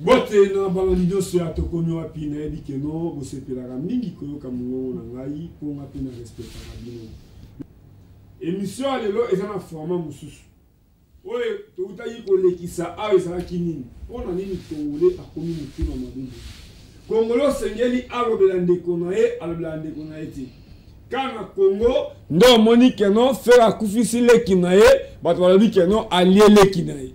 Mbote na balandi nyonso ya Tokomi Wapi. Nayebi que no bosepelaka mingi koyoka mongongo na ngai mpo nga mpe na respectaka bino. Emission ya lelo eza na format mosusu. Oyo toutaki kolekisa awa ezalaki nini? Mpo na nini Congolais akomi motema mabe boye? Congolais osengeli alobela ndeko na ye, alobela ndeko na ye te. Kaka na Congo nde omoni que non Ferre akufisi leki na ye, bato balobi que non alie leki na ye.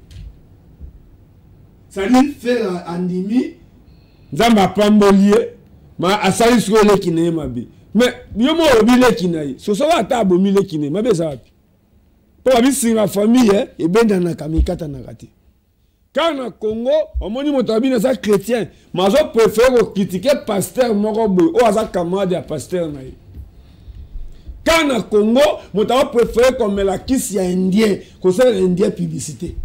C'est-à-dire Ferre andimi Nzambe apamboli ye, ma asali sikoyo leki na ye mabe. Mais yo moko olobi leki na ye, soki ata abomi leki na ye, mabe eza wapi? Mpo babisinga famille ebendanaka mikatanaka te. Kaka na Congo omoni moto abini aza chrétien, mais azo préférer ko critiquer pasteur moko boye oyo aza camarade ya pasteur na ye. Kaka na Congo moto azo préférer komela kisi ya indien, kosalela indien publicité.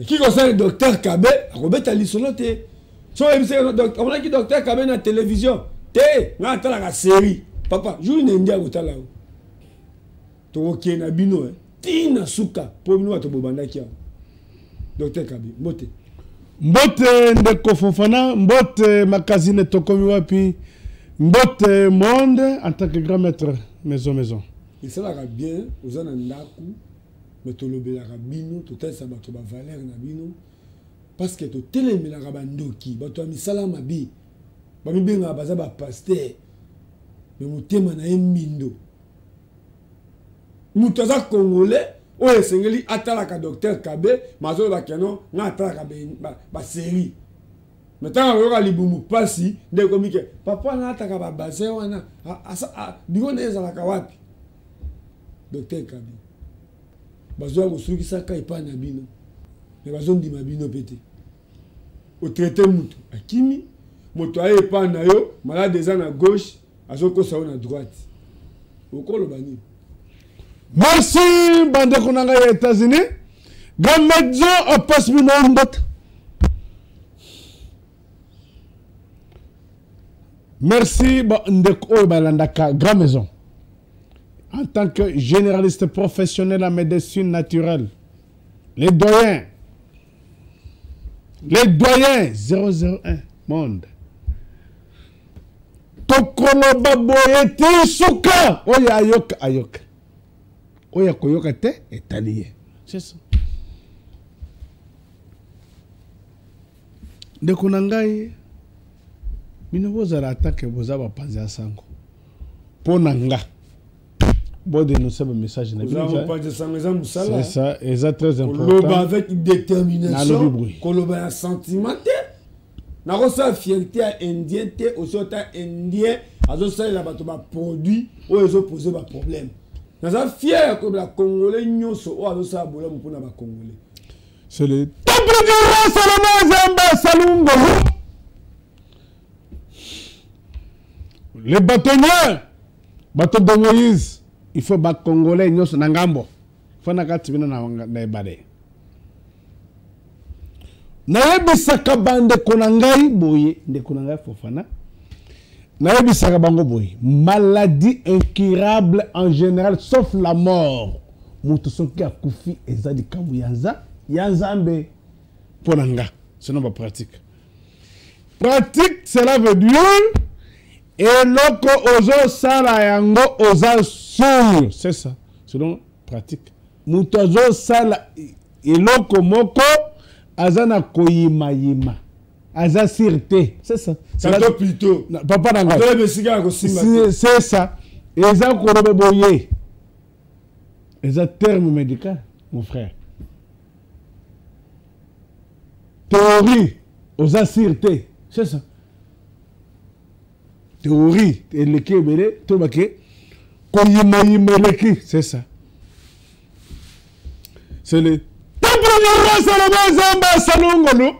Ki kosala docteur Kabe akobeta lisolo te. So oyebisi omonaki docteur Kabe na télévision te, nga atalaka série. Papa, jour na indien akotala yo. Tokokende na bino ti na suka mpo bino bato bobandaki awa. Docteur Kabe, mbote. Mbote ndeko Fofana, mbote makazine Tokomi Wapi, mbote monde en tant que grand maître maison maison. Esalaka bien oza na ndako mais tolobelaka bino, totalisa bato ba valeur na bino parce que totelemelaka bandoki, bato ya misala mabe bamibengaka baza ba pasteur mais motema na ye mbindo. Moto aza congolais oyo esengeli atalaka docteur Kabe, mais azoloba que non nga atalaka ba série. Mais ntango akoyoka libumu pasi nde ekomi ke papa na ataka ba bassin wana, biro na ye ezalaka wapi? Docteur Kabe, bazoya kosukisaka epai na bino, mais bazondima bino pe te. Otraite mutu akimi, moto aye epai na yo, malade eza na gauche, azokosa yo na droite. Okoloba nini? Merci bandeko na ngai ya États-Unis. Grand Medzo apesi bino mbote. Merci bandeko oyo balandaka Grand Maison. En tant que généraliste professionnel en médecine naturelle, les doyens, les doyens 001 monde. Tokoloba boye ti suka, oyo ayoka ayoka, oyo akoyoka te etali ye. C'est ça. Ndeko na ngai, bino bozala atake boza bapanzi ya sango. Mpo na nga, bo dénoncer ba message na bino. Oza mopanzi sango eza mosala. C'est ça, eza très important. Koloba avec détermination, koloba ya sentiment te. Nakosala fierté ya indien te, osi ota indien azosalela bato ba produit oyo ezoposer ba problème. Naza fier ya kolobela congolais nyonso oyo azosala bolamu mpona ba congolais. C'est le temple du roi Salomon Zamba Salungo. Les bâtonniers, bateau de Moïse, il faut ba congolais nyonso na ngambo. Faut na kati bino na ebale. Nayebisaka bandeko na ngai boye, ndeko na ngai Fofana, nayebisaka bango boye, maladie incurable en général sauf la mort. Moto soki akufi eza likambo ya nza ya Nzambe mpo na nga, sinon ba pratique. Pratique, cela veut dire eloko ozosala yango oza sûr, c'est ça, selon pratique. Moto azosala eloko moko aza na koyimayima, aza sûr te, c'est ça. Tantôt plutôt. Na, papa na ngai. Atoyebi esika ya kosimba te. C'est ça. Eza koloba boye. Eza terme médical, mon frère. Théorie, oza sûr te, c'est ça. Théorie eleki ebele, to bake koyimayima eleki, c'est ça. C'est le temple du roi Salomon Zamba Salongolo.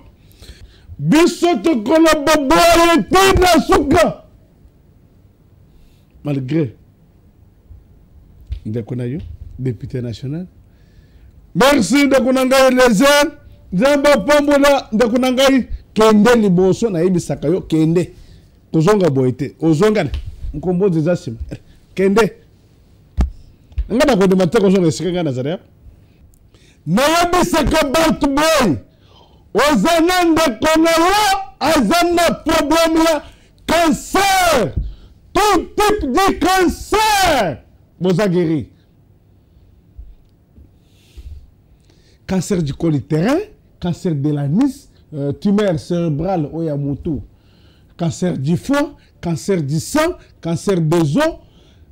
Biso tokoloba boye te na suka. Malgré ndeko na yo député national, merci ndeko na ngai Eliezer, Nzambe apambola ndeko na ngai. Kende liboso, nayebisaka yo kende, kozonga boye te, ozonga nkombo eza nsima, kende. Nga nakondima te kozonga esika ngai nazali awa. Nayebisaka bato boye, Oza na ndeko na yo aza na problème ya cancer, tout type de cancer, boza guéri. Cancer du col utérin, cancer de l'anus, tumeur cérébrale oyo ya mutu, cancer du foie, cancer du sang, cancer des os,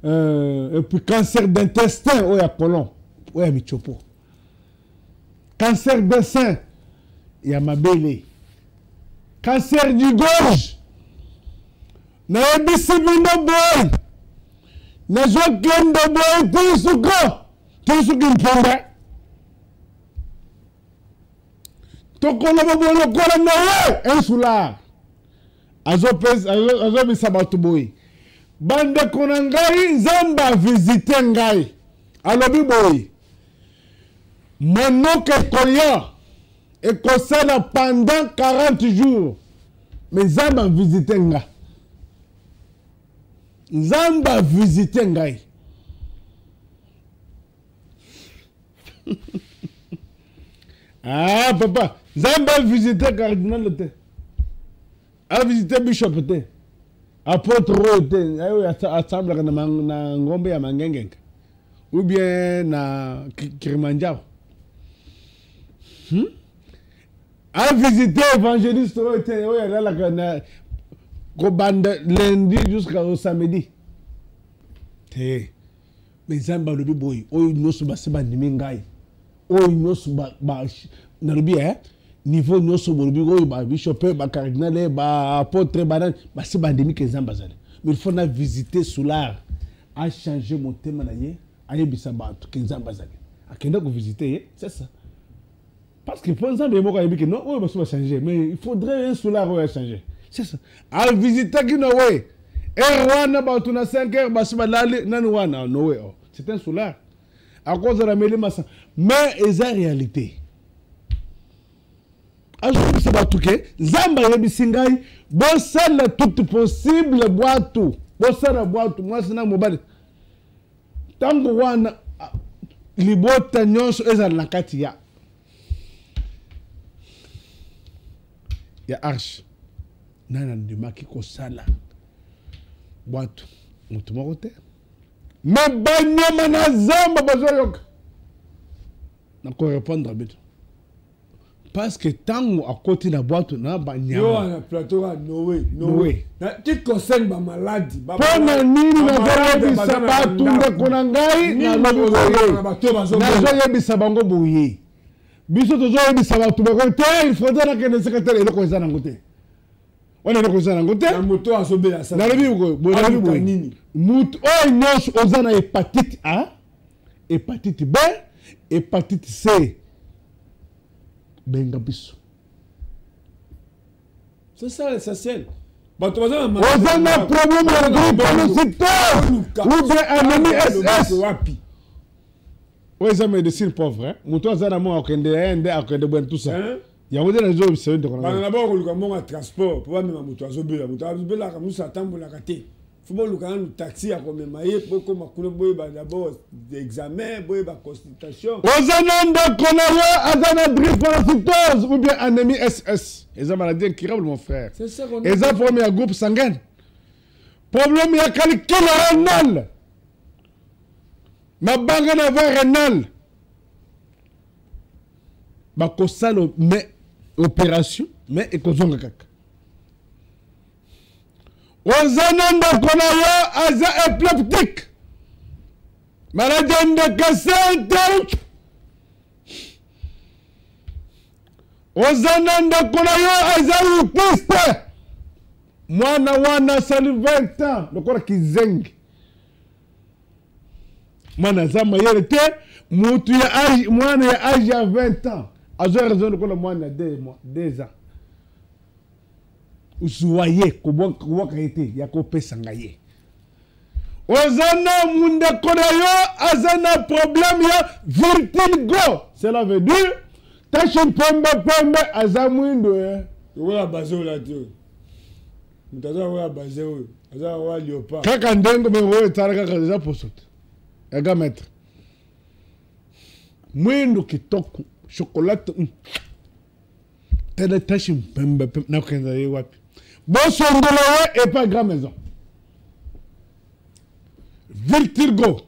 et puis cancer d'intestin oyo ya colon, oyo ya michopo, cancer de sein ya mabele, cancer du gorge. Nayebisi bino boye, nazokende boye ti suka, ti suki mpunda. Tokoloba boye lokola Noe insular azobisa bato boye. Bandeko na ngai, Nzambe avisite ngai, alobi boye, monoko ekoya ekosala pendant 40 jours, mais Nzambe avisite nga, Nzambe avisite ngai. Ah papa, Nzambe avisite cardinal te, avisite bishop te, apôtre oyo te, oyo asamblaka na ngombe ya Mangengenga ou bien na Kilimanjaro. Avisite évangéliste oyo te, oyo alalaka na kobanda lundi jusqu'au samedi te. Mais Nzambe alobi boye, oyo nyonso basi bandimi ngai, oyo nyonso nalobi, niveau nyonso bolobi, oyo ba bishop, ba cardinal, ba apôtre, ba basi bandimi ke Nzambe azali. Mais il faut na visiter Solar, a changer motema na ye, ayebisa bato ke Nzambe azali. Akenda ko visiter ye, c'est ça. Parce que pour Nzambe moko ayebi ke non, oyo baso ba changer, mais il faudrait un Solar oyo a changer. C'est ça. A visiter ki Noé. Heure wana bato na 5 heures basi balali nani wana Noé, oh. C'est un Solar. À cause de la mêlée massa. Mais eza réalité. Azobisa bato ke Nzambe ayebisi ngai bosala tout possible bwatu, bosala bwatu mwasi na mobali. Ntango wana libota nyonso ezala na kati ya arche. Nani andimaki kosala bwatu? Moto moko te. Me banyama na zamba bazoyoka. Na korépondre bino. Parce que tango akoti na bwatu na banyama. Yo na plateau ya Noé, Noé. Na qui concerne ba maladie, ba Pona nini nazoyebisa bato ndeko na ngai, nalobi boye. Nazoyebisa bango boye. Biso tozoyebisa bato bako te, il faudrait nakende secrétaire eloko eza nango te. Wana eloko eza nango te. Na moto azobela sa. Nalobi boye, nalobi boye. Nini? Moto oyo nyonso oza na hépatite A, hépatite B, hépatite C. Benga biso. C'est ça l'essentiel. Bato baza na oza na problème ya drépanocytose ou bien anémie SS. Wapi? Oyo eza médecine pauvre, hein? Moto aza na mwa akende ya nde akende bwen tout ça. Hein? Yango nde nazoyebisa yo ndeko na Bana ngai. na bango koluka mbongo ya transport po bamema moto azobela. Moto azobelaka mosusu atambolaka te. Faut boluka nanu taxi ya komema ye po koma kuna, boyeba d'abord examen, boyeba consultation. Oza na ndeko na yo aza na drépanocytose ou bien anémie SS. Eza maladie incurable mon frère. C'est ça qu'on a. Eza problème ya groupe sanguin. Problème ya calcul rénal. Mabanga na voie rénale. Bakosala mais opération mais ekozonga kaka. Oza na ndeko na yo aza épileptique. Maladie ya ndeke sente. Oza na ndeko na yo aza autiste. Mwana wana asali 20 ans lokola kizengi. Mwana aza mayele te, mutu ya age, mwana ya age ya 20 ans azo raison lokola mwana ya 2 mois, 2 ans. Zwa ye, kobwaka ye te, ya kopesa ngai ye. Oza na mundeko na yo aza na problème ya vertigo. Cela veut dire tache pembe pembe aza mwindo, eh. Lokola base oyo lati oyo. Moto aza lokola base oyo. Aza lokola léopard. Kaka ndenge me oyo etala kaka eza poso te. Ya maître. Mwindo kitoko, chocolat. Tala tache mpembe pembe nakokenda ye wapi? Bosondola ye epa grand maison. Vertigo.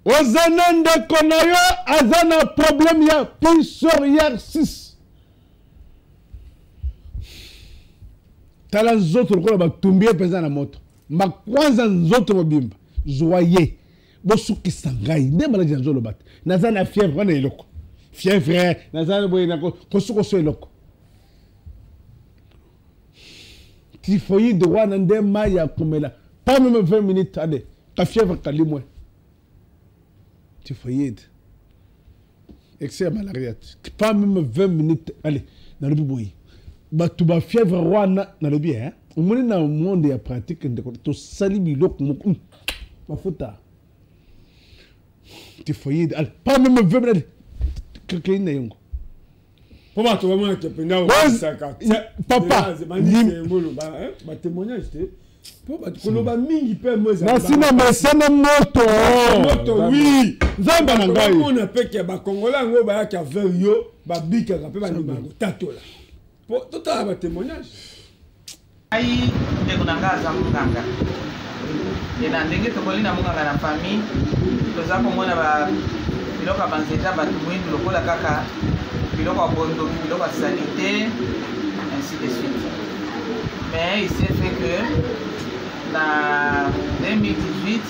Oza na ndeko na yo aza na problème ya psoriasis. Tala nzoto lokola batumbi ye mpenza na moto. Makwanza nzoto mobimba. Zwa ye. Bosukisa ngai nde maladi nazoloba te. Naza na fièvre wana eloko. Fièvre naza boye na kosukoso eloko. Typhoïde wana nde mai ya komela pas même 20 minutes allez ka fièvre kalimwe. Typhoïde. Excès ya malaria pas même 20 minutes allez nalobi boye. Bato ba fièvre wana nalobi hein. Omoni na monde ya pratique ndeko tosali biloko moko mafuta typhoïde allez pas même 20 minutes kekei na yango. Po bato bamonaka mpenza okosaka papa batémoignage te po bato koloba mingi mpe mo nasi na mesana moto moto wi nzambe na ngai bamona mpe ke bakongola yango bayaka vers yo babikaka mpe bandimaka kotatola po totala batémoignage. Ngai ndeko na ngai aza munganga e na ndenge tokoli na munganga na famille toza komona ba biloko ya banzete ya bato mwindu lokola kaka biloko ya bondoki biloko ya salite ainsi de suite mais il s'est fait que na 2018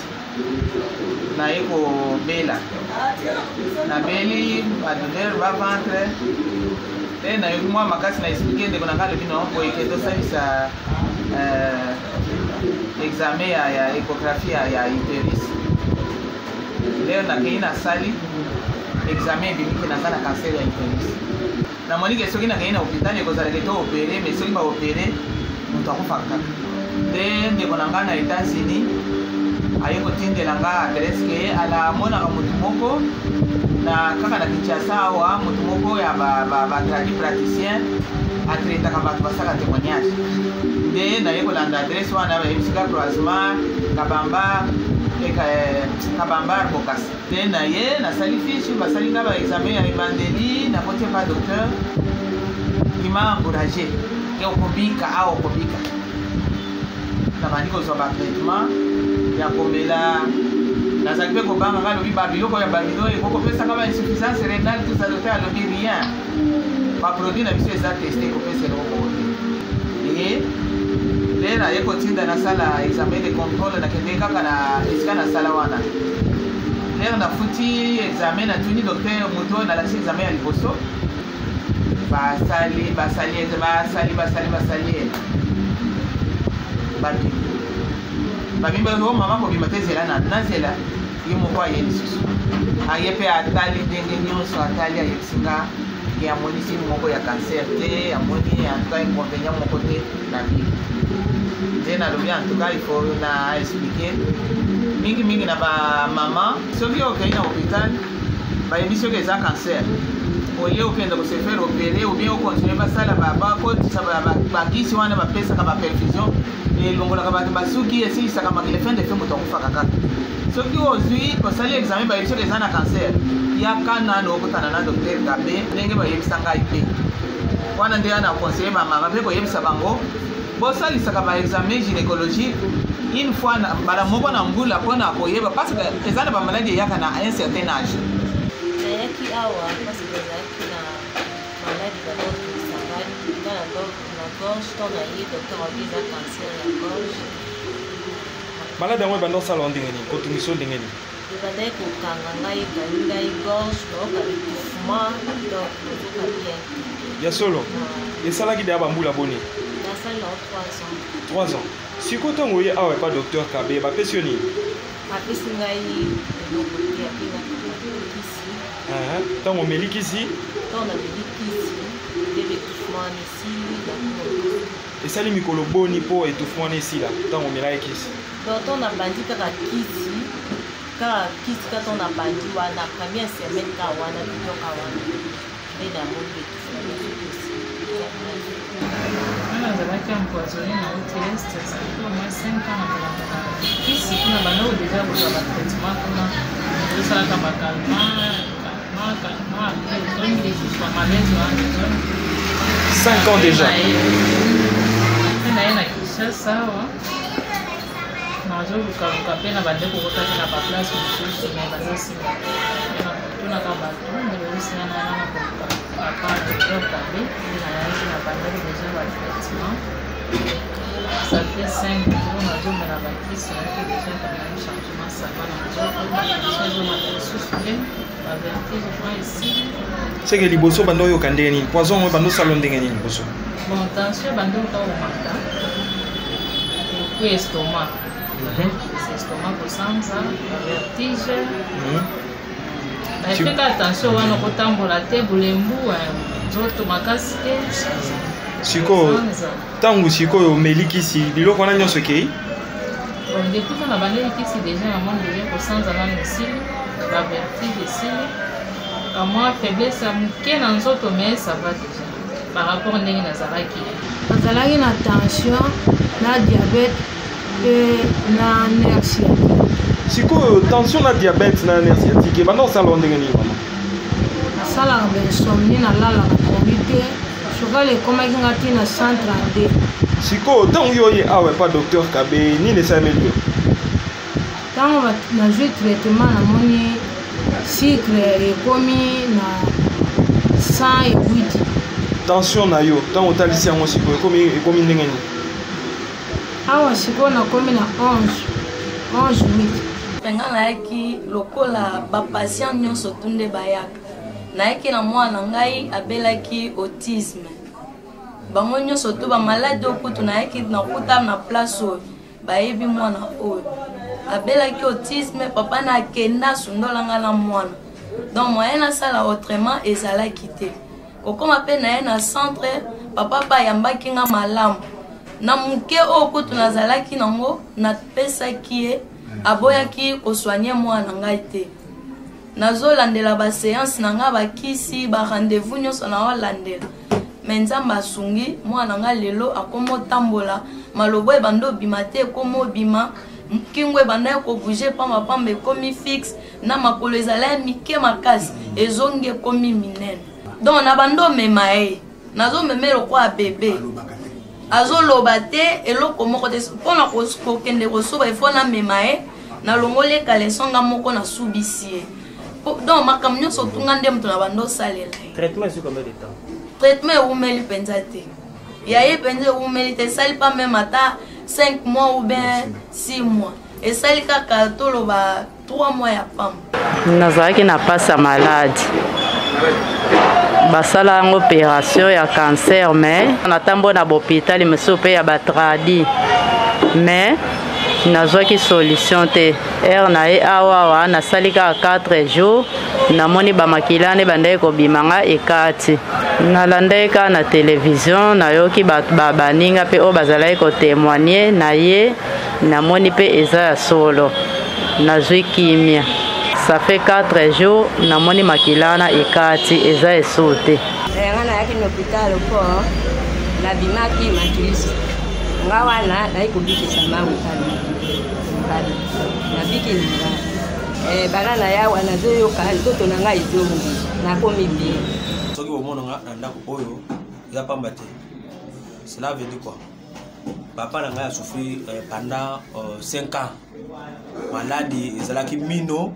naye kobela nabeli badouleur ba ventre te nayoki mwa makasi na explike ndeko na ngai alobi no boye ke tosalisa examen ya échographie ya uterus. Leo nakei nasali examen ebimi ke naza na cancer ya uterus. Namoni ke soki nakei na hôpital ekozala ke to opere, mais soki baopere moto akufaka kaka. Nde ndeko na ngai na États-Unis aye kotindela nga adresse ke ala amonaka motu moko na kaka na Kinshasa awa, motu moko ya ba tradi praticien atraitaka bato basala témoignage. Nde naye kolanda adresse wana, bayebisika croisement Kabamba Kabamba Bokasa. Nde naye nasali fiche, basali nga ba examen ya ebandeli, nakoti epa docteur, il m'a encouragé ke okobika awa okobika. Nabandi kozwa ba traitement ya komela, nazali mpe kobanga nga alobi ba biloko ya babilo ekoki kopesaka ba insuffisance rénale tout ça. Docteur alobi rien, ba produit na biso eza teste ekopesa eloko moko te. E nde naye kotinda nasala examen de contrôle, nakende kaka na esika nasala wana. Lere nafuti examen, natuni docteur moto oyo nalakisi examen ya liboso, basali basali basali basali basali babimi babimi bazo mama kobima te, zela na nazela ye moko aye lisusu, aye mpe atali ndenge nyonso atali, ayebisi nga ke amoni signe moko ya cancer te, amoni en tout cas inconvénient moko te na vie. Nde nalobi en tout cas il faut na expliquer mingi mingi na ba mama, soki okei na hôpital bayebi soki eza cancer, olie okende kose faire opérer ou bien ocontinue basala bakotisa bakisi wana bapesaka ba perfusion elongolaka bato basuki esilisaka makila, fin de fin moto akufaka kaka. Soki ozwi osali examen bayebi soki eza na cancer, yaka nano okutana na docteur Gabe ndenge bayebisa ngai mpe wana nde na conseiller bamama mpe koyebisa bango bosalisaka ba examen gynécologique une fois mbala moko na mbula mpona koyeba parce que eza na bamaladi eyaka na un certain âge. Nayaki awa parce que nazalaki na maladi d'abord esangani nga na gorge, ntango naye docteur alobi eza cancer ya gorge. Maladi yango ebanda osala ndenge nini, kotungisa yo ndenge nini? Ebandaki kokanga ngai, ekangi ngai gorge, nayoka étouffement, donc nazoka bien te. Ya solo esalaki deya bambula boni? Nasali nango 3 ans. 3 ans. Sikoyo ntango oye awa epa docteur Kabe, bapesi yo nini? Apesi ngai eloko te, apesi ngai kisi. Ntango omeli kisi? Ntango nameli kisi nde étouffement wana esili. Esali mikolo boni mpo étouffement wana esila ntango omelaki kisi? Donc ntango nabandi kaka kisi, kaka kisi kaka ntango nabandi wana première semaine kaka wana bidon kaka wana nde namoni étouffement nyonso esili. Nga nazalaki empoisonné na OTS, ça fait au moins 5 ans nakolandaka kisi kuna, bandako déjà kozwa batraitement kuna, osalaka bacalmant calmant calmant, après ezongi lisusu bamalaise wana ezongi. 5 ans déjà. Mpe naye na Kinshasa awa nazolukaluka mpe na bande kokota mpe na baplace mosusu me bazosinga te natunaka bato nde bazosinga na na koluka papa docteur Kabe nde nayaki na bandaki deja batraitement. Ça fait 5 jours nazomela bakisi, nayaki deja quand même changement, ça va na nzoto, batension ezomata lisusu te, bavertige mwa esili. Seke liboso bando oyoka ndenge nini? Poison oyo bando osala ndenge nini liboso? Bon, tension bando oyoka komata et puis estomac, estomac kosanza, bavertige. Baeffet kaka tension wana, kotambola te, bolembu nzoto makasi te. Sikoyo ntango sikoyo omeli kisi, biloko wana nyonso ekei? Bon, depuis nga nabandeli kisi deja, namoni deja kosanza nano esili, bavertige esili, kamwa faiblesse ya moke na nzoto, mais ça va déjà par rapport ndenge nazalaki. Nazalaki na tension, na diabète mpe na nerf sciatique. Sikoyo tension na diabète na nerf sciatique ebanda kosala yo ndenge nini, mama? Nasalaka bainsomnie, nalalaka pongi te, sukali ekomaki nga ti na 132. Sikoyo ntango yo oye awa epa docteur Kabe, nini esalemeli yo? Ntango nazwi traitement, namoni sucre ekomi na 108. Tension na yo, ntango otalisi yango sikoyo, ekomi ndenge nini? Awa sikoyo nakomi na 11 11 8. Nga nayaki lokola bapatient nyonso tu nde bayaka. Nayaki na mwana na ngai abelaki autisme. Bango nyonso tu bamaladi oyo kutu nayaki nakuta na place oyo bayebi mwana oyo abelaki autisme. Papa na akenda asundola nga na mwana, donc moyen nasala autrement ezalaki te. Kokóma mpe na ye na centre, papa mpe ayambaki nga malamu. Na moke oyo kutu nazalaki nango, napesaki ye, aboyaki kosoigne mwana na ngai te. Nazolandela baséance na ngai, bakisi, barendez-vous nyonso naolandela, me Nzambe asungi mwana na ngai. Lelo akómi otambola, malobo ebanda obima te ekómi obima, kingo ebanda kobouge pambapamba ekomi fixe, na makolo ezala ya mike makasi ezongi ekomi minene. Donc na bando omema ye, nazomema ye lokola bebe, azoloba te eloko moko te. Mpona kokende kosuba ifo namema ye, nalongoli ye caleçon, nga moko nasubisi ye. Donc makambo nyonso tunga nde moto na bando osalela ye. Traitement ezwi combien de temps? Traitement ewumeli mpenza te, ya ye mpenza ewumeli te, esali pas même ata 5 mois ou bien 6 mois, esali kaka toloba 3 mois ya pamba. Nazalaki na mpasi ya maladi, basala yango opération ya cancer, mais natambo na bahôpital mosusu mpe ya batradi, mais nazwaki solution te. Ere na ye awawa, nasali kaka 4 jours, namoni bamakila nde bandaki kobima nga ekati. Nalandaki kaka na televizio, nayoki baninga mpe oyo bazalaki kotémoigne na ye, namoni mpe eza ya solo, nazwi kimia. Ça fait 4 jours, namoni makila wana ekati, eza esu te. Nga nayaki na hôpital mpo nabimaki makilisi. Nga wana nayi kobikisa mangu kali, nabiki na nga. Bana na yawa, nazoyoka nzoto na ngai ezongi, nakomi bien. Soki bomona nga na ndako oyo, eza pamba te. Cela veut dire quoi? Papa na ngai asouffrir pendant 5 ans, maladi ezalaki mino.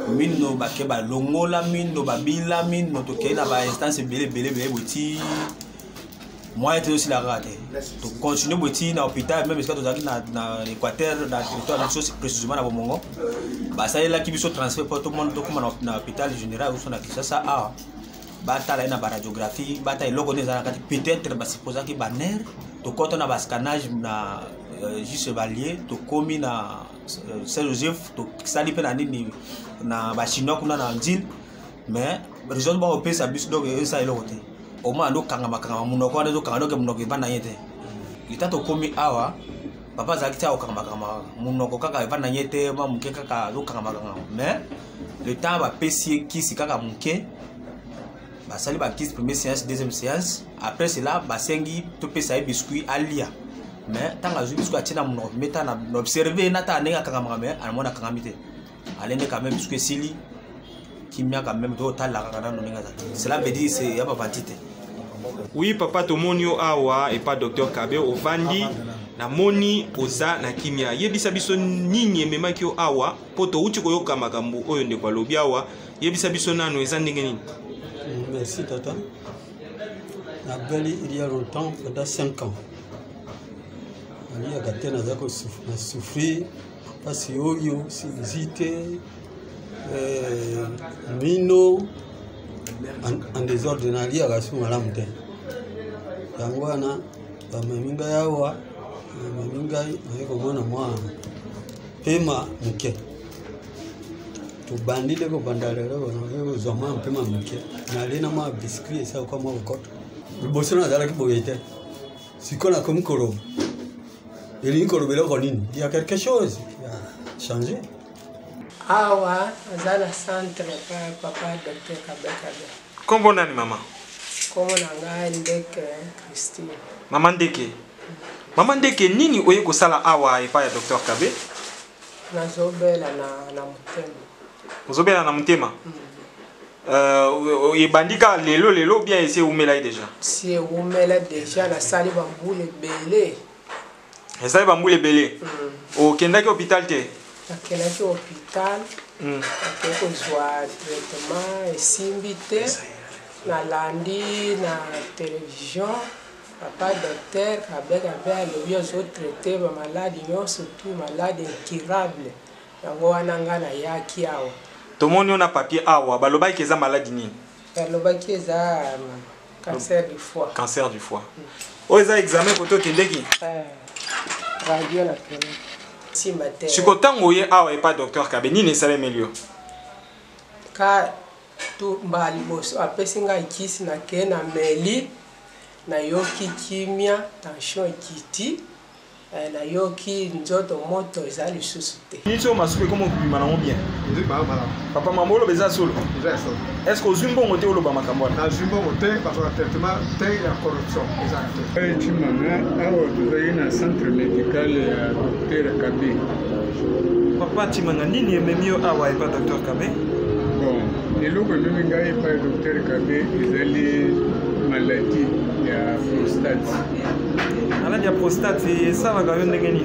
Mino bake balongola mino, babila mino, tokei na bainstance ebele ebele ebele boye ti moyen te, tosila kaka te. Tocontinue boye ti na hôpital même esika tozalaki na Équateur, na territoire na biso, précisément na Bomongo. Basalelaki biso transfert mpo tomona tokóma na hôpital général biso na Kinshasa awa, batala ye na baradiographie, batala eloko nini eza na kati. Peut-être basupposaki banerf. Tokɔta na bascannage na juste balie, tokomi na Saint Joseph, tosali mpe na nini na bachinois kuna na Ndjili, mais raison bakopesa biso, donc esala eloko te. Omona ndo kangama kangama monoko wana, ezokanga, donc monoko evanda ye te. Leta tokomi awa, papa azalaki ti akokangama kangama monoko kaka, evanda ye te, mwa moke kaka azokangama kangama. Mais le temps bapesi ye kisi kaka moke, basali bakisi, première séance, deuxième séance. Après cela basengi topesa ye biscuit alia, mais ntango azwi biscuit atie na monoko, me ta na observe ye, natala ndenge akangamaka, mais anamoni akangami te. Alende quand même, biscuit esili, kimia quand même. Tokotalaka kaka nano ndenge aza. Cela veut dire c'est ya bavanti te. Oui papa, tomoni yo awa epa docteur Kabe, ovandi, namoni oza na kimia. Yebisa biso nini ememaki yo awa, mpo touti koyoka makambo oyo ndeko alobi awa. Yebisa biso nano eza ndenge nini? Merci tata. Nabeli il y a longtemps, pendant 5 ans. Naliaka te, naza na souffrir mpasi oyo sinusite, mino en désordre, naliaka su malamu te. Yango wana bamemi ngai awa, bamemi ngai naye komona mwa pema moke. Tobandi nde kobanda lelo, naye kozwa mwa mpema moke, nalie na mwa biscuit esalaka mwa kokoto. Liboso nazalaki boye te, sikoyo nakomi koloba. Elingi koloba eloko nini? Ya quelque chose ya change. Awa aza na centre pa papa docteur Kabekabe. Kombo nani mama? Kombo na ngai Ndeke Christine. Mama Ndeke. Mama Ndeke, nini oye kosala awa epai ya docteur Kabe? Nazobela na motema. Ozobela na motema? Ebandi kaka lelo lelo ou bien esi ewumelaki déjà? Si ewumela déjà, nasali bambula ebele. Ezali bambula ebele. Okendaki hôpital te? Nakendaki hôpital, nakei kozwa traitement, esimbi te. Nalandi na télévision papa docteur Kabekabe alobi azotraite bamaladi nyonso, tu maladi incurable. Yango wana nga nayaki awa. Tomoni yo na papier awa, balobaki eza maladi nini? Balobaki eza cancer du foie. Cancer du foie. Oyo eza examen kote okendeki? Radio na pene simba te. Siko ntango oye awa epa docteur Kabe, nini esalemeli yo? Ka tu mbala liboso apesi ngai kisi, nakei na meli, nayoki kimia, tension ekiti, nayoki nzoto moto eza lisusu te. Nini soki masuku ekoma kobima nango bien? Papa, mambo oloba eza solo? Est ce que ozwi mbongo te oloba makambo wana? Nazwi mbongo te, bazwaka traitement te ya corruption eza te. Chimanga, awa tozali na centre médical ya docteur Kabe. Papa Chimanga, nini ememi yo awa epa docteur Kabe? Bon, eloko ememi ngai epai docteur Kabe ezali maladie ya prostate. Maladi ya prostate esalaka yo ndenge nini?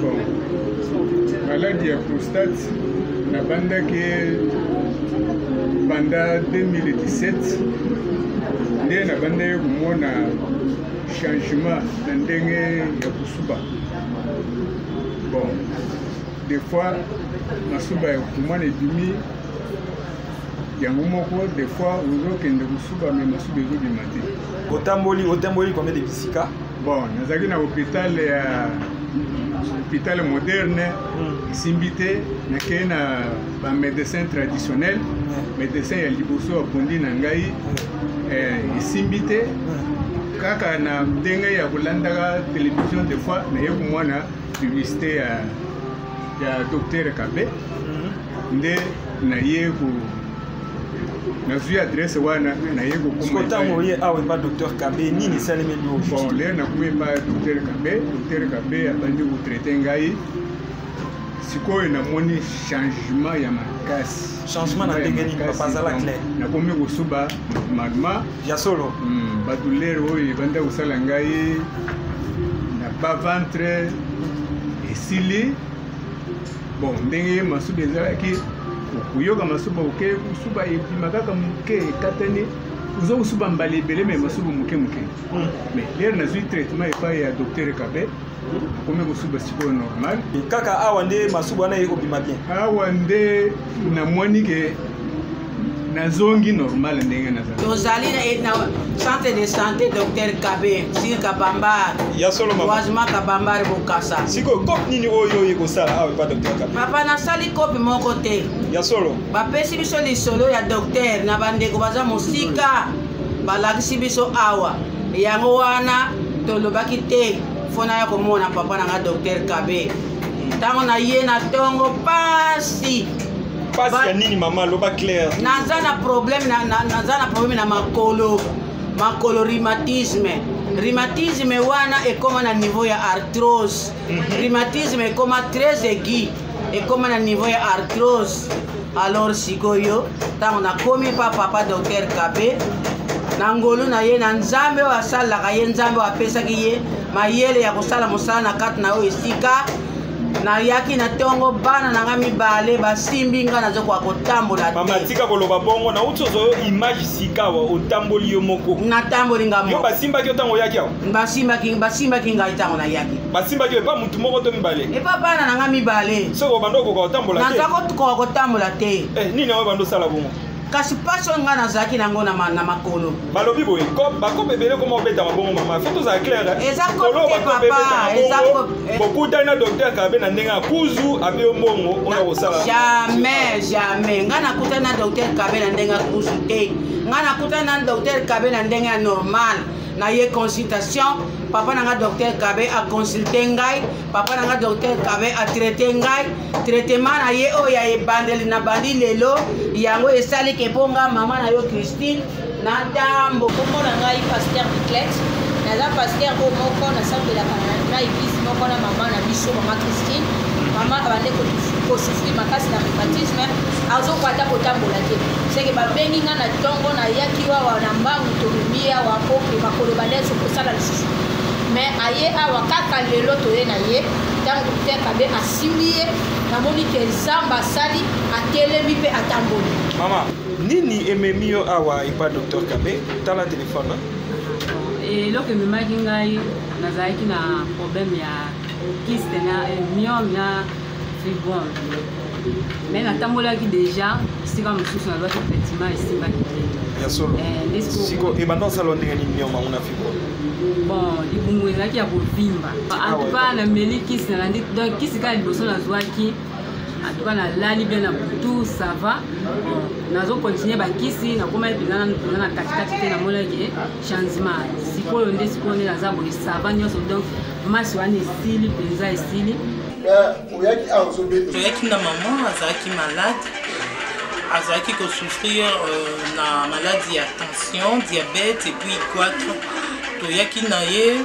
Maladi ya prostate nabandaki banda 2017, nde nabandaki komona changement na ndenge ya kosuba. Bon, des fois masuba ya komwana ebimi yango moko, des fois ozokende kosuba me masuba ezobima te. Otamboli, otamboli combien de bisika? Bon, nazalaki na hôpital ya hôpital moderne, esimbi te. Nakei na bamédecin traditionnel, médecin ya liboso apondi na ngai, esimbi te. Kaka na ndenge ya kolandaka télévision, des fois naye komona publicité ya docteur Kabe, nde naye ko nazwi adresse wana, naye kokoma. Ntango oye awa epa docteur Kabe, nini esalemeli yo? Bon, lere nakomi epa docteur Kabe, docteur Kabe abandi kotraite ngai. Sikoyo namoni changement ya makasi. Changement na ndenge nini, papa? Azala clair. Nakomi kosuba normalement. Ya solo? Badouleur oyo ebanda kosala ngai na bas ventre esili. Bon, ndenge masuba ezalaki koyoka masuba oke kosuba ebima kaka moke, ekatani, oza kosuba mbala ebele me masuba moke moke. Mais lere nazwi traitement epai ya docteur Kabe, nakomi kosuba sikoyo normal. Kaka awa nde masuba wana eye kobima bien? Awa nde namoni ke nazongi normal ndenge nazali. Tozali na centre de santé docteur Kabe sur Kabambar. Ya solo mama? Croisement Kabambar Bokasa. Sikoyo kope nini oyo oye kosala awa epa docteur Kabe? Papa, nasali kope moko te. Ya solo? Bapesi biso lisolo ya docteur na bandeko baza mosika, balakisi biso awa. Yango wana tolobaki te fo naya komona papa na nga docteur Kabe. Ntango na ye na ntongo pasi. Pasi ya nini mama? Loba clair. Naza na problème naza na problème na makolo, makolo rhumatisme. Rhumatisme wana ekoma na niveau ya arthrose. Rhumatisme ekoma très aigu, ekoma na niveau ya arthrose. Alors sikoyo ntango nakomi pa papa docteur Kabe, Na ngolu na ye, na Nzambe oyo asalelaka ye, Nzambe oyo apesaki ye mayele ya kosala mosala na kati na oyo esika. Nayaki na ntongo, bana na ngai mibale basimbi ngai, nazokoka kotambola te. Mama, tika koloba bongo. Nauti ozwa yo image sikawa, otamboli yo moko. Natamboli nga moko. Yo basimbaki yo ntango oyaki awa? Basimbaki ngai ntango nayaki. Basimbaki yo epa motu moko to mibale? Epa bana na ngai mibale. Soki obanda okoka kotambola te? Naza kokoka kotambola te. Eh, nini yango ebanda osala bongo? Kasi mpasi oyo ngai nazalaki nango na makolo. Balobi boye, bakope ebele koma obeta mabongo. Mama, faut tozala clair. Eza kope te, papa, eza kope. Bokutani na docteur Kabe na ndenge ya kuzu, ape yo mbongo oyo kosala? Jamais, jamais. Ngai nakutani na docteur Kabe na ndenge ya kuzu te. Ngai nakutani na docteur Kabe na ndenge ya normal. Na ye consultation, papa na ngai docteur Kabe aconsulte ngai, papa na ngai docteur Kabe atraite ngai. Traitement na ye oyo ya ebandeli na bandi lelo, yango esali ke mpo nga mama na yo Christine na ntambo. Kombo na ngai Pasteur Biclet, naza pasteur oyo moko nasambelaka na eglise moko na mama na biso, mama Christine. Mama abande kosouffrir makasi na rhumatisme, azokoka ata kotambola te. Seke babengi nga na ntongo, nayaki wawa na mbangu, tomemi awa po ke makolo bande kosala lisusu. Mais aye awa kaka lelo, toye na ye ntango docteur Kabe asimbi ye, namoni ke Nzambe asali, atelemi mpe atamboli. Mama, nini ememi yo awa epa docteur Kabe? Tala telefone. Eloko ememaki ngai, nazalaki na problème ya kyste na myome na fibrome, mais natambolaki déjà esika mosusu, nazwaki traitement, esimbaki te. Ya solo? Siko ebanda osala ndenge nini, myome yango na fibrome? Bon, libungu ezalaki ya kovimba. En tout cas nameli kisi, nalandi. Donc kisi kaka liboso nazwaki, en tout cas nalali bien na butu, ça va. Bon, nazocontinue bakisi, nakomaki mpenza nanu mpenza na katikati te, namonaki changement. Sikoyo nde, sikoyo nde naza boye, ça va nyonso. Donc masi wana esili mpenza, esili. Toyaki na mama, azalaki malade, azalaki kosouffrir na maladie ya tension, diabète et puis goitre. Toyaki na ye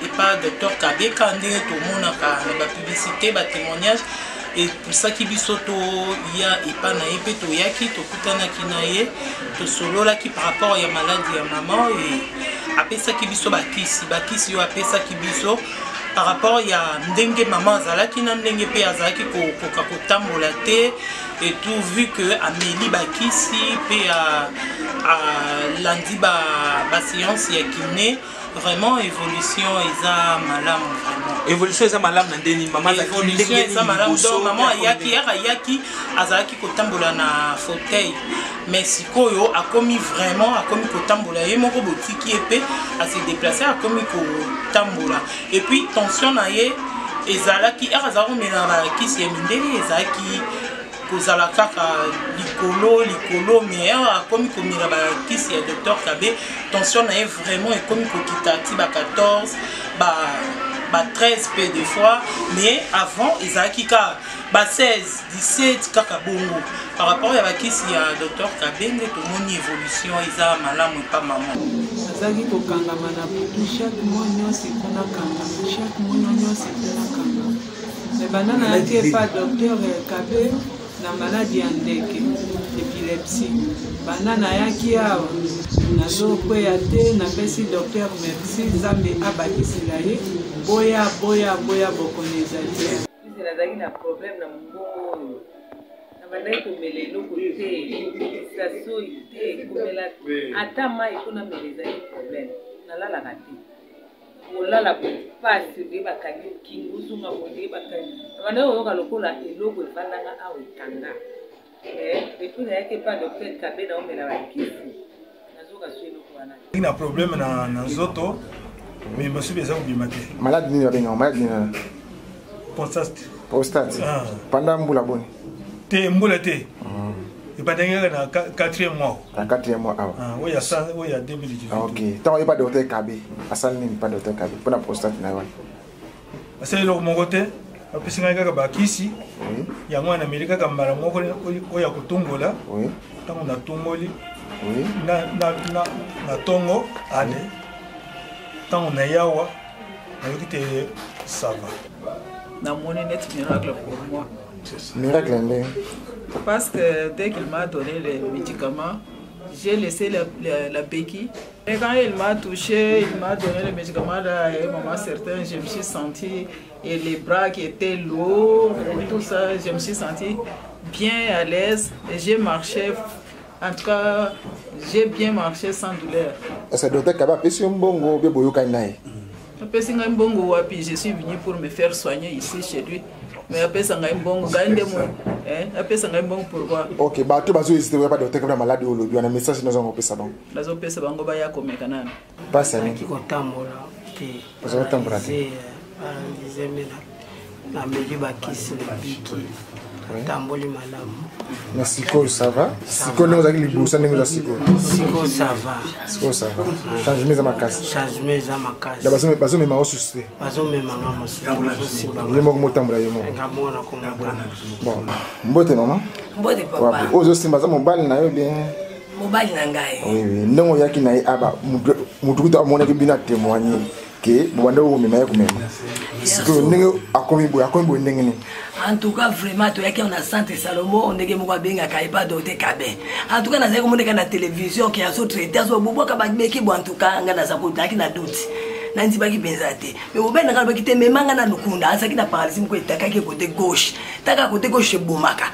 epa docteur Kabeka ndenge tomonaka na bapublicité, batémoignage epusaki biso toya epa na ye. Mpe toyaki, tokutanaki na ye, tosololaki par rapport ya maladie ya mama e apesaki biso bakisi. Bakisi oyo apesaki biso par rapport ya ndenge mama azalaki na ndenge mpe azalaki kokoka kotambola te et tout, vu que ameli bakisi mpe alandi baséance ya kiné, vraiment évolution eza malamu, vraiment. Évolution eza malamu na ndeni mama? Évolution eza malamu. Donc mama ayaki, ere ayaki azalaki kotambola na fauteuil, mais sikoyo akomi vraiment, akomi kotambola ye moko, botiki ye mpe ase déplace, akomi kotambola. Et puis tension na ye ezalaki, ere azalaki komela bakisi ya mindele, ezalaki kozala kaka likolo likolo, mais awa akomi komela bakisi ya docteur Kabe, tension na ye vraiment ekomi kokita ti ba 14, ba 13 mpe des fois, mais avant ezalaki kaka ba 16, 17, kaka bongo. Par rapport ya bakisi ya docteur Kabe nde tomoni évolution eza malamu epa mama. Nazalaki kokangama na butu, chaque mois nyonso ifo nakangama, chaque mois nyonso ifo nakangama. Me banda nayaki epa docteur Kabe na maladi ya ndeke, épilepsie, banda nayaki awa nazokweya te. Napesi docteur merci, Nzambe abakisela ye. Boya, boya, boya, bokono ezali te. Nazalaki na problème na mongongo oyo, nabandaki komela eloko te, kokokisa soi te, komela ata mai mpo namela ezali problème. Nalalaka te, kolala pasi, ndenge bakangi kingo, ozonga boye ndenge bakangi. Nabandaki koyoka lokola eloko evandanga awa ekanga. Depuis nayaki epa docteur Kabe, naomela bakisi, nazoka so eloko wana. Na problème na nzoto, mais basubi eza kobima te. Malade nini babengaka? Malade nini? Prostate. Prostate. Ah. Pendant mbula boni? Te, mbula te, ebandaki kaka na quatrième mois. Na quatrième mois awa? Ah, oyo ya oyo ya 2018. Ah, ok. Ntango oyeba docteur Kabe asali nini pa docteur Kabe mpona prostate na yo wana? Asali eloko moko te, apesi ngai kaka bakisi yango wana, nameli kaka mbala moko oyo ya kotungola. Ntango natungoli na ntongo, ale ntango nayawa nayoki te, ça va. Namoni neti miracle pour moi. Miracle nde? Parce que dès qu'il m'a donné les médicaments, J'ai laissé la, la, la béquille. Et quand il m'a touché, il m'a donné le médicament là, à un moment certain, je me suis senti et les bras qui étaient lourds, et tout ça, je me suis senti bien à l'aise et j'ai marché. En tout cas, j'ai bien marché sans douleur. Est-ce que docteur Kaba apesi yo mbongo obe boyokani na ye? Apesi ngai mbongo wapi? Je suis venu pour me faire soigner ici chez lui. Mais apesa ngai mbongo, ngai nde mo, eh, apesa ngai mbongo pourquoi? Ok, bato bazo hésiter koya pa docteur Kaba na malade oyo olobi wana message nazo kopesa bango. Nazopesa bango baya komeka nanu. Pasi ya nini? Kotambola te. Oza kotambola te. Paralysé me nameli bakisi nabiki natamboli malamu. Na sikoyo ça va? Sikoyo ndenge ozalaki liboso ndenge oza sikoyo? Sikoyo ça va. Sikoyo ça va. Changement eza makasi. Changement eza makasi. Da bazomema yo susu te. Bazomema nga mosusu. Bazosimba nga. Ye moko motambola ye moko. Nga moko nakomotana. Bon, mbote mama. Mbote papa. Oyo ozosimba aza mobali na yo bien? Mobali na ngai. Oui, oui. Ndenge oyaki na ye aba mutu kutu amonaki bino atémoigner ke bobanda komema ye komema. Sikoyo ndenge akomi boye akomi boye ndenge nini? En tout cas vraiment toyaki awa na centre Salomon ndenge moko abengaka epa docteur Kabe. En tout cas nazali komoneka na télévision ke azo traiter azo bobwaka babeki bo en tout cas nga naza kozalaki na doute. Nandimaki mpenza te. Mais mobali na ngai alobaki te mema nga na lukunda azalaki na paralysie moko etakaki kote gauche. Taka kote gauche ebomaka.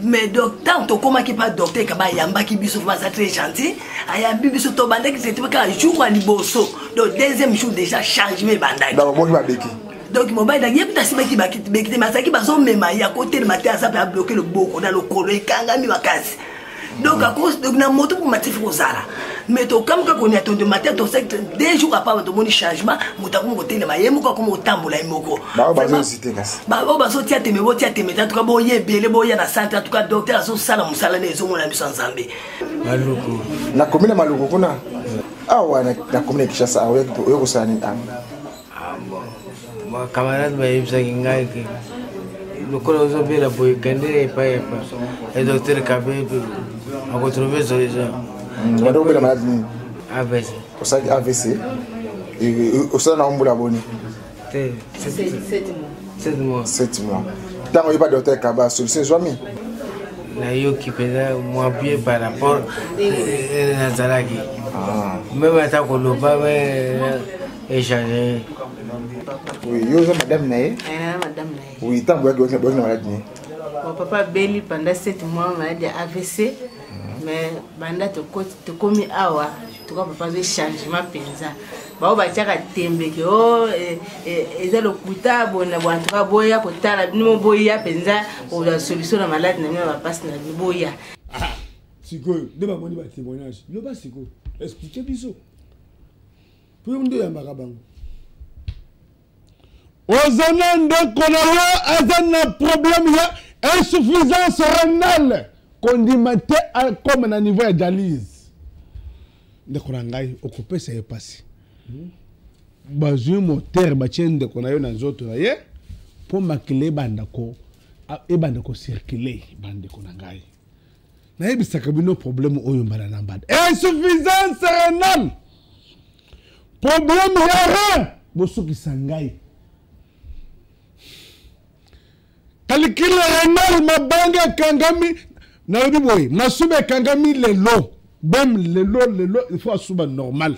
Mais donc ntango tokomaki pa docteur Kaba ayambaki biso vraiment aza très gentil. Ayambi biso tobandaki traitement kaka jour ya liboso. Donc deuxième jour déjà changement ebandaki. Donc obwaki babeki. Donc mobali na ye kuta asimbaki beki te, mais azalaki bazomema ye akotelema te, aza mpe abloke loboko na lokolo ekangami makasi. Donc à cause donc na moto pour matifi kozala. Mais tokamuka konia tondo matin tosaki deux jours après tomoni changement, moto akomi kotelema ye moko akomi kotambola ye moko. Baoyo bazohésite kasi. Baoyo bazotia teme botia teme te, en tout cas boya ebele boya na centre, en tout cas docteur azosala mosala nde ezomona biso ya Nzambe. Maluku. Na commune ya Maluku kuna. Awa na commune ya Kinshasa awa oyo kosala nini awa? Ba camarade bayebisaki ngai ke lokola ozobela boye kende epai epa e docteur Kabe akotrouve solution. Banda kobela maladi nini? AVC. Osalaki AVC? Osala na mbula boni? Te. 7 mois. 7 mois. Ntango oyeba docteur Kaba solution ezwami? Nayoki mpenza mwa bien par rapport nazalaki meme ata koloba échange. Oui, yo oza madame na ye? Madame na ye. Oui, ntango boyaki na maladi nini? Bon, papa abeli pendant 7 mois maladi ya AVC, mais banda tokomi awa toka papa azwi changement mpenza. Bao batiaka tembe ke o eza lokuta bona bo, en tout cas boya kotala bino boya mpenza kozwa solution na maladi na bino na bapasi na bino boya. Sikoyo nde bamoni ba témoignage, loba sikoyo, explike biso mpo yo nde oyambaka bango. Oza na ndeko na yo aza na problème ya insuffisance rénale, kondima te akoma na niveau ya dialyse. Ndeko na ngai okopesa ye mpasi. Bazwi motere batie ndeko na yo na nzoto na ye mpo makila ebanda ko ebanda kocircule. Bandeko na ngai, nayebisaka bino problème oyo mbala na mbala, insuffisance rénale, problème ya rein. Bosukisa ngai calcul renal, mabanga ekangami. Nalobi boye, masuba ekangami lelo bem lelo lelo, il faut asuba normal.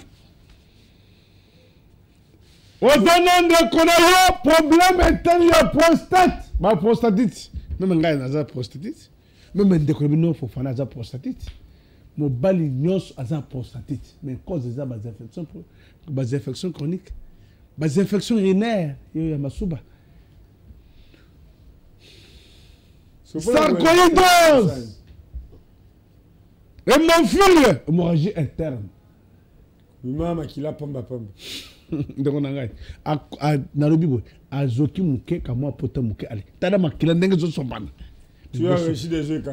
Oza na ndeko na yo problème etali ya prostate, ba prostatite. Meme ngai naza prostatite, meme ndeko na bino Fofana aza prostatite, mobali nyonso aza prostatite. Mais cause eza basinfection, basinfection chronique, basinfection urinaire yo ya masuba, sarcoïdose, hémophilie, hémorragie interne. Mama makila pamba pamba. Ndeko na ngai nalobi boye, azoki moke kamwa pota moke, ale tala makila ndenge ezosombana.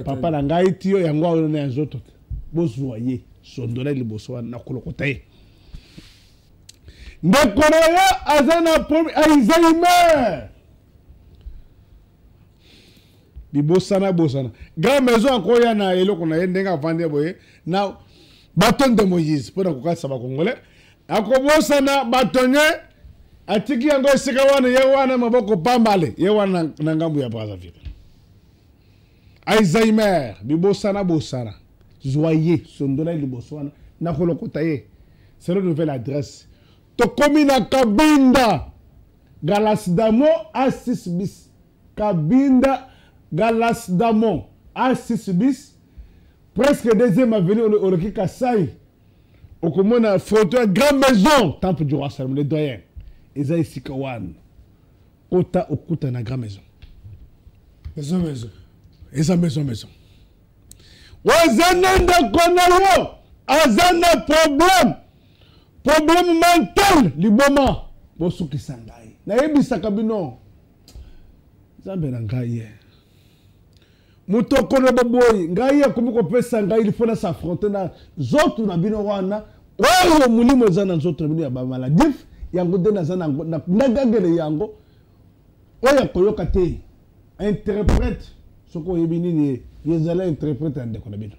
Papa na ngai tiyo yango awa na ya nzoto te, bozwa ye sondola liboso wana na kolokota ye. Ndeko na yo aza na problème Alzheimer, bibosana bosana. Grand maison akoya na eloko na ye ndenge avandi boye na baton de Moïse mpo na kokatisa bakongolais, akobosana batonye atiki yango esika wana, ye wana maboko pambale, ye wana na ngambo ya Brazzaville. Alzheimer, bibosana bosana. Zwa ye, sondola ye liboso wana. Nakolokota ye. Selon nouvelle adresse. Tokomi na Kabinda. Galasdamo A6 bis. Kabinda Galasdamo A6 bis. Presque deuxième avenue oleki Kasai. Okomona photo ya grand maison temple du roi Salomon le doyen. Eza esika wana. Kota okuta na grand maison. Maison maison. Eza maison maison. Oza na ndeko na yo aza na problème problème mental liboma bosukisa ngai nayebisaka bino nzambe na ngai ye moto akoloba boye ngai akomi kopesa ngai ilfo na s'affronte na nzoto na bino wana oyo molimo eza na nzoto na bino ya bamaladif yango nde naza nagagele yango oyo akoyoka te interprète soki oyebi nini ye ezala interprète ya ndeko na bino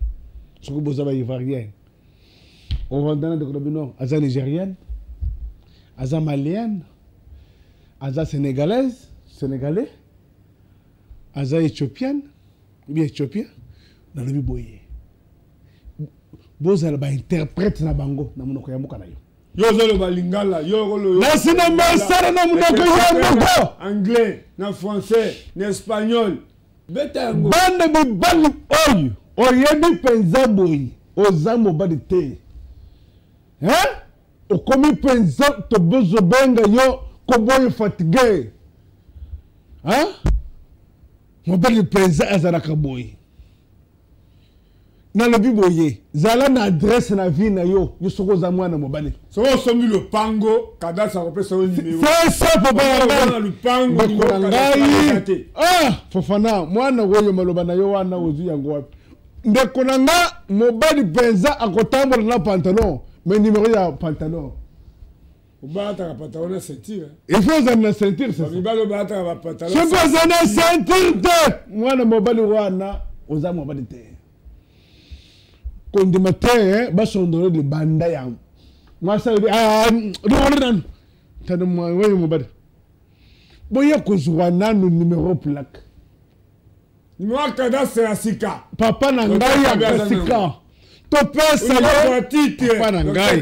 soki boza ba ivoirien ovanda na ndeko na bino aza nigérienne aza malienne aza sénégalaise sénégalais aza éthiopienne ou bien éthiopien nalobi boye bozala bainterprète na bango na monoko ya mboka na yo yo ozoloba lingala yo nasi na mesana na monoko ya moko anglais na français na espagnol beta yango bana mibali oyo oyebi mpenza boye oza mobali te hein? Okomi mpenza tobozobenga yo koboye fatigue hein? Mobali mpenza azalaka boye. Nalobi boye, zala na adresse na vie na yo, yo soki oza mwana mobali. Soki osombi lopango, cadastre akopesa yo numero. C'est ça papa na ngai. Na lupango, ndeko na ngai. Ah, Fofana, mwana oyo maloba na yo wana ozwi yango wapi? Ndeko na nga mobali mpenza akotambola na pantalon, mais numero ya pantalon. Obalataka pantalon na ceinture. Il faut ozala na ceinture, c'est ça. Mibali obalataka ba pantalon. Soki oza na ceinture te, mwana mobali wana oza mobali te. Kondima te basondolo libanda ya mwasi alobi ah, longola nanu tano oyo mobali boya kozwa nanu numero plaque Numero ya cadastre ya sika. Papa na ngai ya sika. Topesa ye papa na ngai.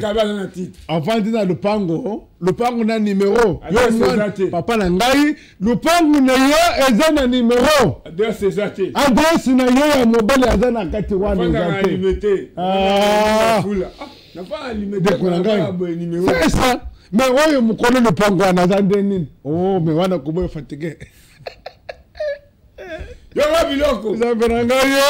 Avandi na lopango, lopango na numero. Yo papa na ngai, lopango na yo eza na numero. Adresse eza te. Adresse na yo ya mobali aza na kati wana eza te. Ah. Ndeko na ngai. C'est ça. Mais oyo mokolo lopango wana aza nde nini? Oh, mais wana koboya fatigue. Yoka biloko. Nzambe na ngai ye.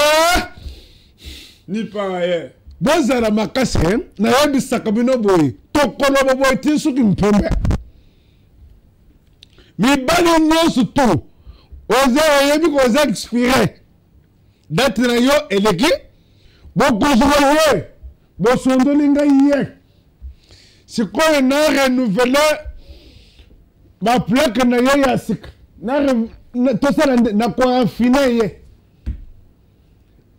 Ni par ailleurs. Bozala makasi eh? Nayebisaka bino boye tokoloba boye ti soki mpembe mibali nyonso tu oza oyebi koza expire date na yo eleki bokozwa ye bosondoli ngai ye sikoyo na renouvele baplake na ye ya sika tosala nde na koafine ye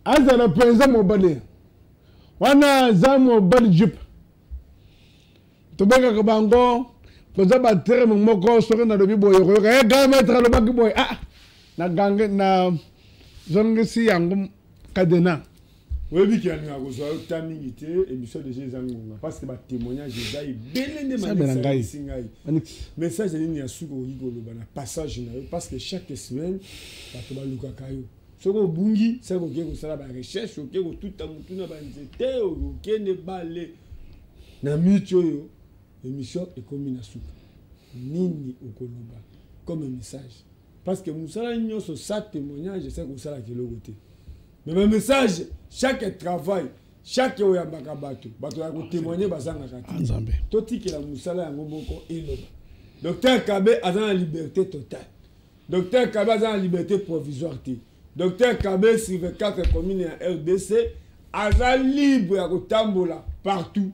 azala mpenza mobali wana aza mobali jupe tobengaka bango koza baterme moko soki nalobi boye okoyoka e eh, grand maître alobaki boye ah na gange na zongisi yango cadena oyebi ke alingaka kozwa yo ta mingi te émission déjà eza ngonga parce que batémoignage eza ebele nde manisi ngai message nini ya suka okoki koloba na passage na yo parce que chaque semaine bato balukaka yo soki obungi saki okei kosala barecherche okei kotuta motu na banzete okende bale na minute oyo émission ekomi na suka nini okoloba comme message parce que mosala nyonso sa témoignage esaki kosalaka eloko te mais ba message chaque travail chaque oyambaka bato bato ya kotémoigne bazangaka te ah, totikela mosala yango moko eloba docteur kabe aza na liberté totale docteur kabe aza na liberté provisoire te docteur kabe sur 24 commune ya rdc aza libre ya kotambola partout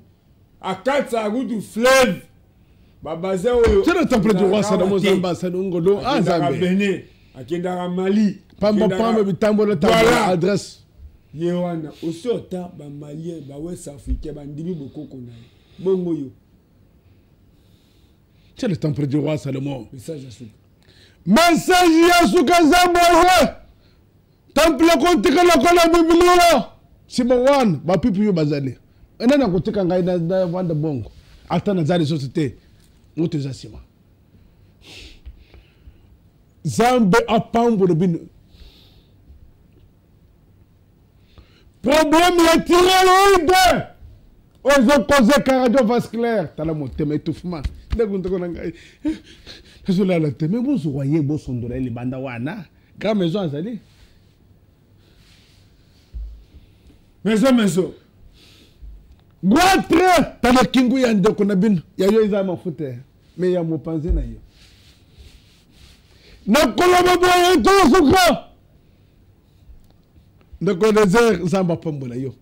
akatisaka kutu fleuve babaze oyo c'est le temple du roi Salomon Zamba Salongolo ah Nzambe Benin akendaka Mali pamba pamba bitambola tambola adresse ye wana osi ota bamalien bawest africain bandimi bokoko na ye bongo yo c'est le temple du roi Salomon message ya suka message ya suka eza boye temple ekotika lokola biblia. Nsima wana bapipi yo bazali. Nani akotika ngai navanda bongo? Ata naza lisusu te, moto eza nsima. Nzambe apambola bino. Problème ya thyroïde oyo ezokoze cardiovasculaire, tala motema étouffement. Ndeko ndeko na ngai nazolala te, me bozwa ye bosondola ye libanda wana. Grand maison azali maison maison goitre. Tala kingu ya ndeko na bino, ya yo eza mafuta me ya mopanzi na yo. Nakoloba boye tosuka. Ndeko Eliezer, Nzambe apambola yo.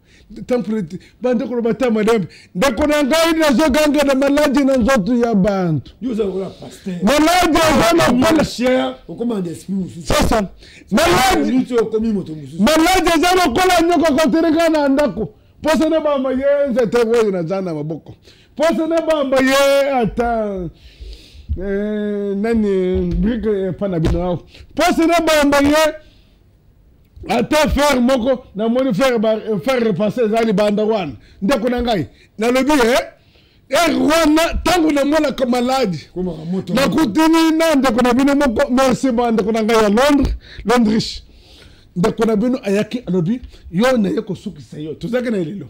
Temple bandeko loba ta madame. Ndeko na ngai nazoganga na maladi na nzoto ya bantu. Maladi eza lokola sasa maladi maladi eza lokola nyoka koteleka na ndako. Posa na bamba ye nzete oyo naza na maboko. Posa na bamba ye ata nani brique epa na bino awa. Posa na bamba ye ata fer moko namoni fer fer repasse eza libanda wana. Ndeko na ngai nalobi ere wana ntango namonaka maladi nakutini na ndeko na bino moko. Merci ba ndeko na ngai ya Londres, Londriche. Ndeko na bino ayaki alobi yo naye kosukisa yo, tozalaki na ye lelo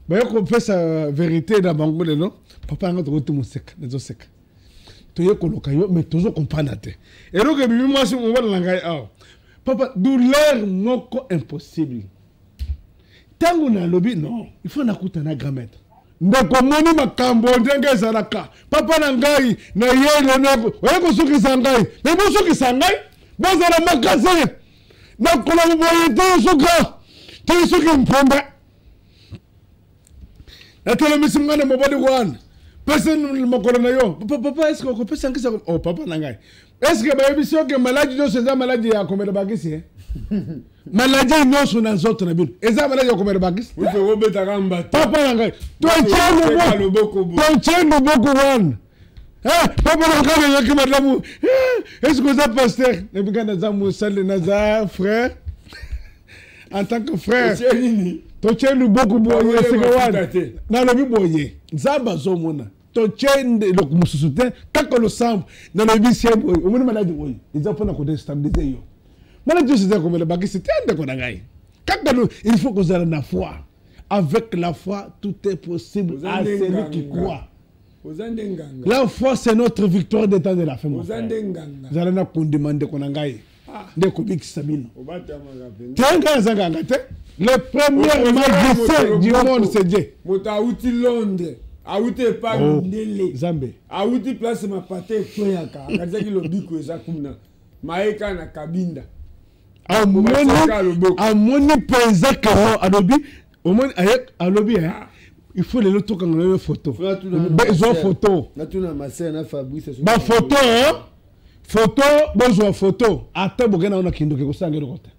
baye kopesa verité na bango lelo. Papa yanga tokoti moseka, nazoseka toye koloka yo mais tozo comprendre te eloko ebimi mwasi mobala na ngai awa. Papa, douleur moko impossible. Ntango nalobi non, il faut nakuta na grand maître. Ndeko moni makambo ndenge ezalaka. Papa na ngai na ye lelo oye kosukisa ngai, me bosukisa ngai bozala makasi. Nakoloba boye te suka te soki mpombe natelemisi mwana mobali wana, pesa mokolo na yo papa. Eske okopesa nkisa? O papa na ngai, eske bayebisi yo ke maladi nyonso eza maladi ya komela bakisi? Maladi nyonso na nzoto na bino eza maladi ya komela bakisi? Papa na ngai, totie loboko wana. Papa na ngai nayoki malamu. Eske oza pasteur? Nayebi ngai naza mosali, naza frère. En tant que frère totie loboko boye esika wana. Nalobi boye, Nzambe azomona, totie eloko mosusu te, kaka losambo. Nalobi sie boye, omoni maladi oyo eza mpona kodestabilize yo. Maladi nyonso eza komela bakisi te, ndeko na ngai. Kaka il faut kozala na foi. Avec la foi, tout est possible à celui qui croit. La foi, c'est notre victoire des temps de la fin. Zala na kondima, ndeko na ngai, nde kobikisa bino te. Ngai naza nganga te. Le premier magicien du monde, c'est Dieu. Moto awuti Londres, awuti epai mondele. Nzambe. Awuti place mapate ekweyaka, akanisaki lobiko eza kuna, mayeka na Kabinda. Amoni mpenza kero alobi, omoni aye alobi il faut lelo tokanga yo photo, zwa photo, bafoto, photo, bozwa photo. Ata bokenda wana kindoki ekosanga eloko te.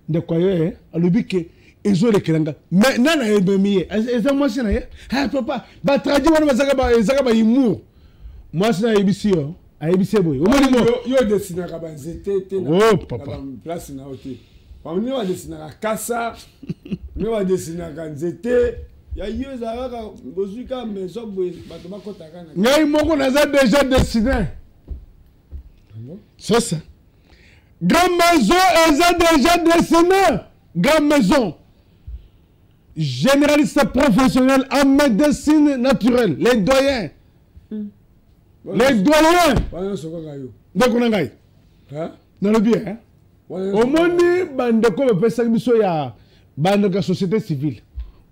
Ndeko ayo alobi ke ezolekela nga, mais nani ayebemi ye? Eza mwasi na ye. Papa, batradi wana ezaka bahumour. Mwasi na ayebisi yo, ayebisi ye boye, omoni mo yo odesinaka banzete te na papa place na yo te. Bamine badesinaka kasa, mine badesinaka nzete ya yo ezala kaka bozwi kaka maison boye, bato bakɔtaka na ngai moko naza déjà dessiné. C'est ça, grand maison eza déjà dessiné. Grand maison, généraliste professionnel en médecine naturelle, les doyens, les doyens. Ndeko na ngai, nalobi omoni bandeko bapesaki biso ya bandeko ya société civile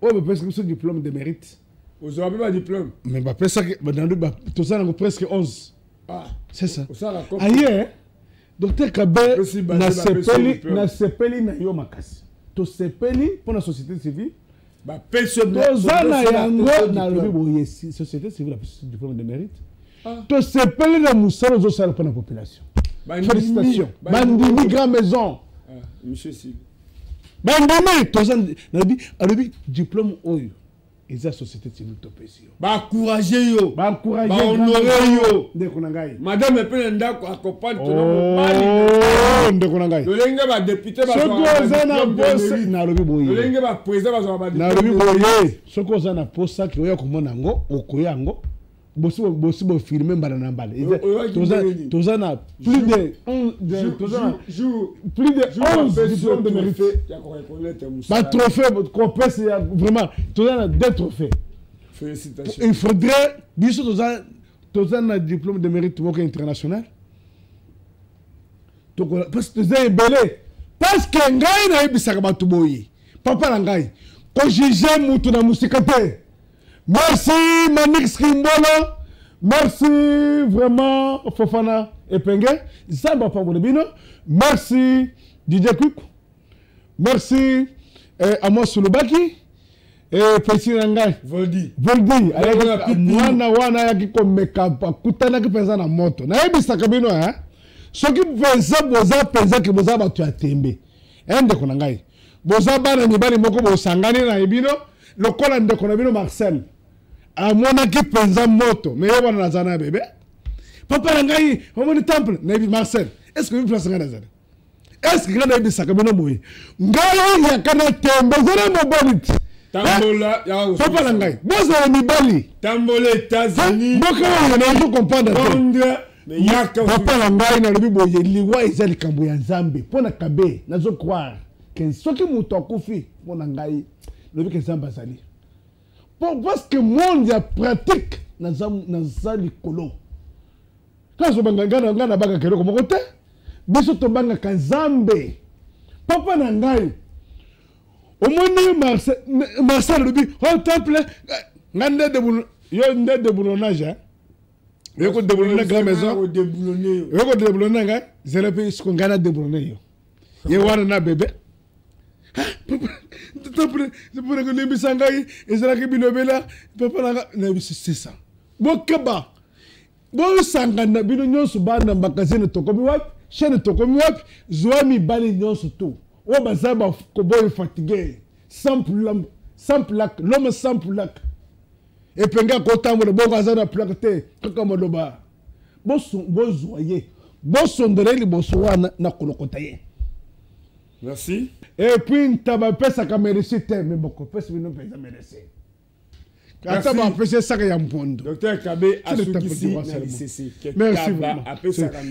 oyo bapesaki biso diplôme de mérite. Ozwa mpe badiplôme? Mais bapesaki, toza nango presque 11. C'est ça. Aye docteur Kabe, nasepeli, nasepeli na yo makasi. Tosepeli mpo na société civile toza na yango. Nalobi boye, société civile apesi diplôme de mérite. Tosepeli na mosala ozosala mpo na population. Félicitation. Bandimi grand maison, bandimi toza. Nalobi, alobi diplôme oyo. Eza société civile topesi yo. Baencourage yo. Baencourage Bahonore yo. Ndeko na ngai. Madame mpe na ndako akompane tona mobali. Oh, ndeko na ngai. Lolenge badepute Soki oza na posa nalobi boye. Lolenge baprésident bazwaka ba Nalobi boye. Soki oza na posa ke oya komona yango, okoya yango. Bosi bosi bo filmer mbala na mbala. Toza na plus de 11 toza na plus de 11 diplômes de mérite. Ba trophée kopesa ya vraiment toza na deux trophées. Félicitations. Il faudrait biso toza toza na diplôme de mérite moko international. Tokola parce que toza ebele. Parce que ngai nayebisaka bato boye. Papa na ngai kojuge mutu na mosika te. Merci Manix Kimbolo. Merci vraiment Fofana Epenge. Zamba apambola bino. Merci DJ Quick. Merci eh, Amos Lubaki. Eh, petit na ngai. Voldi. Voldi. Ayaki mwana wana ayaki komeka akutanaki mpenza na moto. Nayebisaka bino hein. Soki mpenza boza mpenza ke boza bato ya tembe. Eh, ndeko na ngai. Boza bana mibali moko bosangani na bino lokola ndeko na bino Marcel amonaki mpenza moto me ye wana naza na bebe papa na ngai omoni temple nayebi Marcel est ce que oyebi place ngai nazali est ce que ngai nayebisaka bino boye ngai yaka na tembe ozali mobali ti Tambola eh? papa na ngai bozala mibali tambola États-Unis mboka oyo nazo comprendre te papa na ngai nalobi boye liwa eza likambo ya nzambe mpo na kabe nazo croire ke soki moto akufi mpo na ngai lobi ke nzambe azali po parce que monde ya pratique naza, naza likolo nazobanga ngai ngai nabangaka eloko moko te biso tobangaka nzambe papa na ngai omoni marcel alobi o oh, temple eh, ngai nde deboulon yo nde deboulonnage hein? oye kodeboulonne grand maison oye kodeboulonne ngai zela mpe siko ngai na deboulonne yo ye wana na bebe mpona kolimbisa ngai ezalaki bilobela papa na ngai nayebisi sesa bokeba bosangana bino nyonso bana magazine tokomi wapi chaîne tokomi wapi zwa mibali nyonso to oyo baza bakoboyi fatigue sans plaque l'homme sans plaque epenge akotambola bongo aza na plaque te kaka maloba bozwa ye bosondola ye liboso wana na kolokota ye merci et puis ntaba apesaka merci te me bokopesa bino mpenza merci ata bapesi esaka ya mpondo docteur kabe asukisi na lisese merci apesaka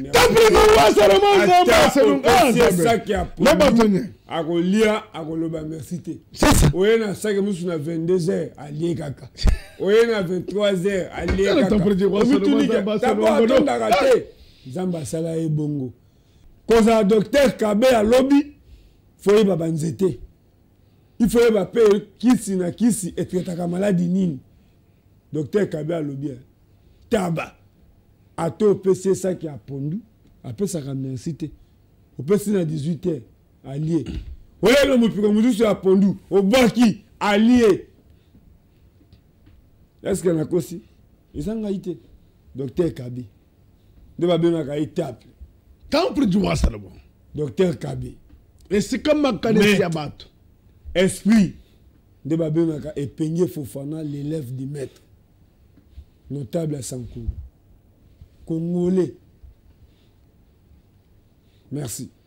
akolia akoloba merci te oye na saki mosusu na 22 heures alie kaka oye na 23 heures alie kaka atondaka te nzambe asala ye bongo kozala docteur kabe alobi fo yeba banzete il faut yeba mpe kisi na kisi etraitaka maladi nini docteur kabe alobi eh, taba ata opesi ye saki ya pondu apesaka merci te opesi na 18 heures alie oye na mopiko mosusu ya pondu obwaki alie eske nakosi eza ngai te docteur kabe nde babengaka ye taple temple du roi salomon docteur kabe esika makanisi ya bato esprit nde babengaka epenge fofana l'élève du maître notable ya sankulu congolais merci.